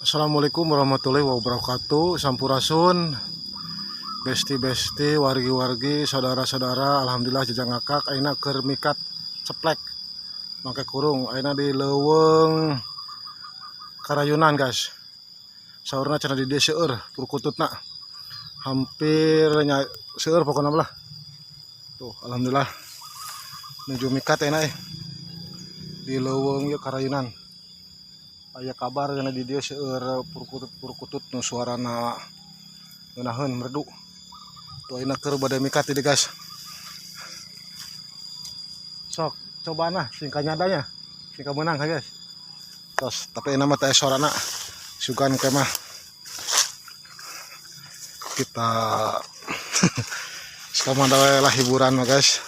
Assalamualaikum warahmatullahi wabarakatuh. Sampurasun besti-besti, wargi-wargi, saudara-saudara. Alhamdulillah jajang ngakak ayeuna keur mikat ceplek make kurung ayeuna di leuweung Karayunan, guys. Saurna cenah di dieu seueur purkututna, hampir nya seueur pokokna lah. Tuh, alhamdulillah nuju mikat ayeuna di leuweung ieu Karayunan. Aya kabar cenah di dieu seueur purkutut-purkutut nu suarana ngeunaheun merdu. Tuh, ayeuna keur bade mikat ini, guys. Sok cobaan lah sing kanyadanya, sing menang, guys. Terus tapi ayeuna mah teh suarana sugan mah kita selama lah hiburan mah, guys.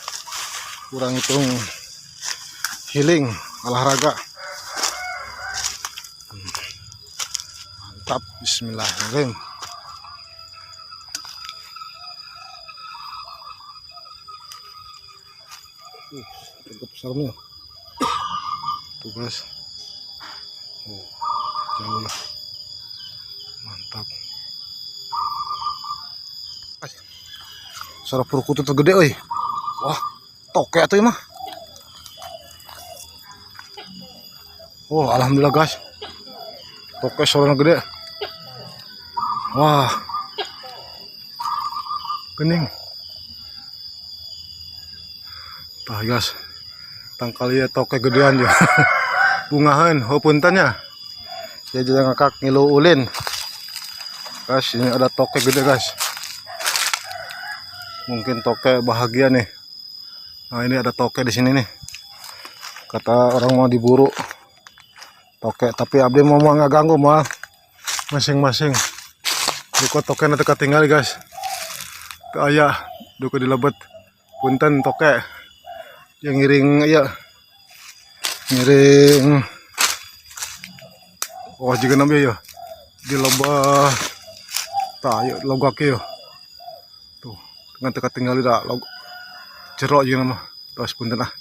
Kurang hitung healing, olahraga. Mantap, bismillahirrahmanirrahim. Cukup seremnya tuh, guys. Oh, jauh lah, mantap. Suara purkutut tuh gede euy. Wah, toke atuh mah. Oh, alhamdulillah, guys. Toke suaranya gede. Wah. Kening. Tah, guys. Tangkal ieu toke gedean ya. Bungaheun, oh punten ya. Ya jangan ngakak ngilu ulin. Guys, ini ada toke gede, guys. Mungkin toke bahagia nih. Nah, ini ada toke di sini nih. Kata orang mau diburu toke, tapi abdi mau nggak ganggu mah masing-masing. Duka toke nanti ketinggal, guys. Teu aya duka dilebet. Punten toke. Yang ngiring ya. Ngiring. Oh, juga namanya ya. Di lebah. Tah, ayo logak ya. Tuh, dengan teka tinggal dah log. Cerok juga nama. Terus punten ah.